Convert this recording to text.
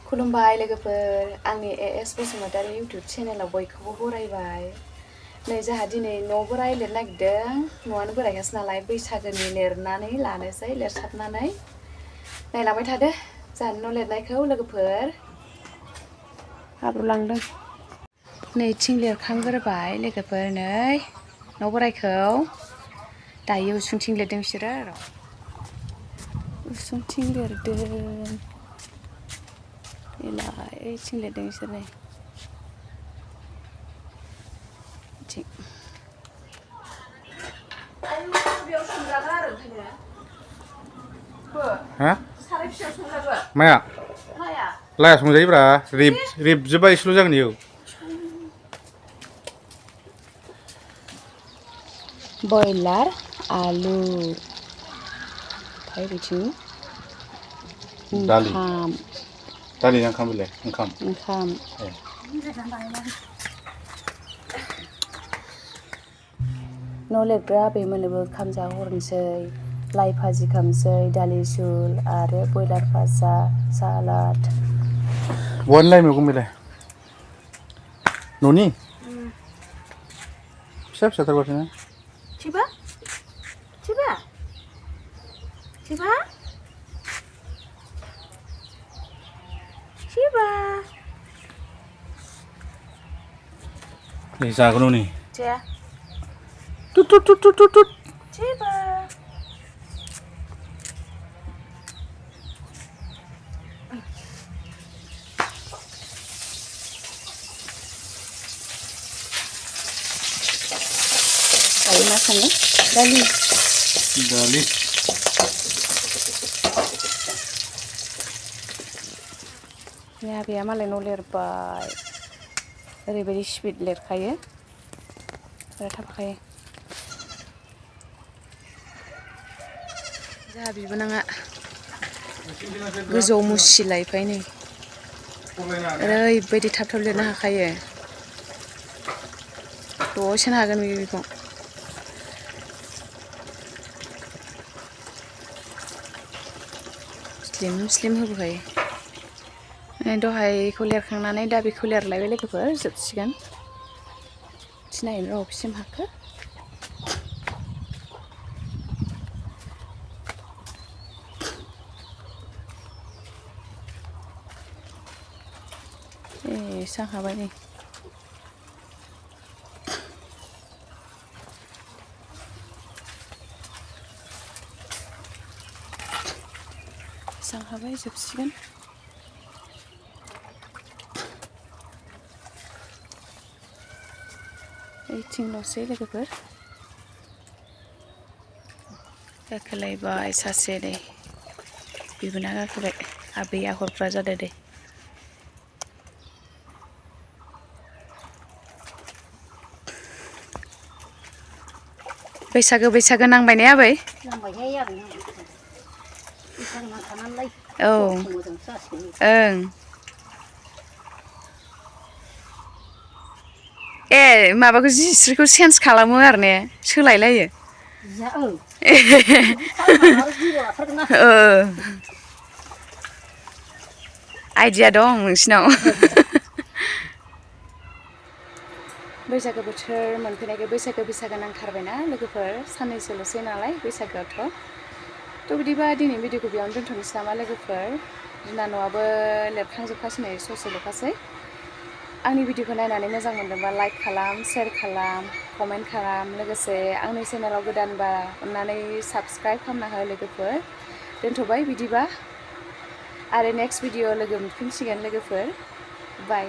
खुलुमबाय लोगोफोर आंनि एएस बसुमतारी इउटिउब चेनेलाव बयखौबो बरायबाय। नै जोंहा दिनै न' बोराय लिरनो नागिरदों। न'आनो बोरायगासै नालाय बैसागोनि लिरनानै लानोसै लिरसाबनानै नायलांबाय थादो जोंहानि न' लिरनायखौ लोगोफोर। हाब्रु लांदों। नै थिं लिरखांग्रोबाय लोगोफोर। नै न' बोरायखौ दायो उसुंथिं लिरदों बिसोरो। उसुंथिं लिरदों। Ilai sing lihat yang sini. Cik. Hah? Maya? Lah, semua jadi berapa? Rib coba islu jangan yuk. Boiler, alu. Thai bicu. Dali. Dali yang kamu boleh, engkam. Engkam. न' लिरग्रा आबैमोननोबो ओंखाम जाहोहरनोसै, लाइ भाजि खालामनोसै, दालि झुल आरो बयलार भाजा, सालाद। बहानि मैगं बेलाय? न'नि? फिसा फिसाथार माथो ना? Coba? Coba? Coba? Coba? Nih jago nih. Coba? Tut. Coba? Kayak masangnya? Dali. Ini abiya malah न' लिरबाय. ओरैबायदि स्पिड लिरखायो. थाबखायो. जोंहा बिबोनाङा गोजौआव मुसिलायबाय नै। ओरैबायदि थाब लिरनो हाखायो। दसेनो हागोन बेखौ। स्लिम होबोखायो। दहायखौ लिरखांनानै दा बेखौ लिरलायबाय लोगोफोर जोबसिगोन। थिनायनो र' अबेसिम हाखो? एसां हाबाय नै। एसां हाबाय जोबसिगोन। ओइथिंल'सै लोगोफोर। गाखोलायबाय सासे नै। बिबोना गाखोबाय। आबैया हरग्रा जादो दे। बैसागो नांबाय ने आबै? नांबायहाय आबै नांबाय। बैसागो नांखानानैलाय। औ। ओं। ए माबाखौ जिस्रिखौ चेन्ज खालामो आरो ने? सोलायलायो। आइडिया दं नोंसिनाव। बैसागो बोथोर मोनफैनायखाय बैसागो नांथारबायना लोगोफोर। साननैसोल'सै नालाय बैसागोआवथ'। थ' बिदिबा दिनैनि भिडिअखौ बेयावनो दोनथ'नोसै नामा लोगोफोर? जोंना न'आबो लिरखांजोबखासै नै ससेल'खासै। आंनि भिडिअखौ नायनानै मोजां मोनदोंबा लाइक खालाम, शेयार खालाम, कमेन्ट खालाम। लोगोसे आंनि चेनेलाव गोदानबा अननानै साबस्क्राइब खालामना हो लोगोफोर। दोनथ'बाय बिदिबा। आरो नेक्स्ट भिडिअ लोगो मोनफिनसिगोन लोगोफोर। बाय।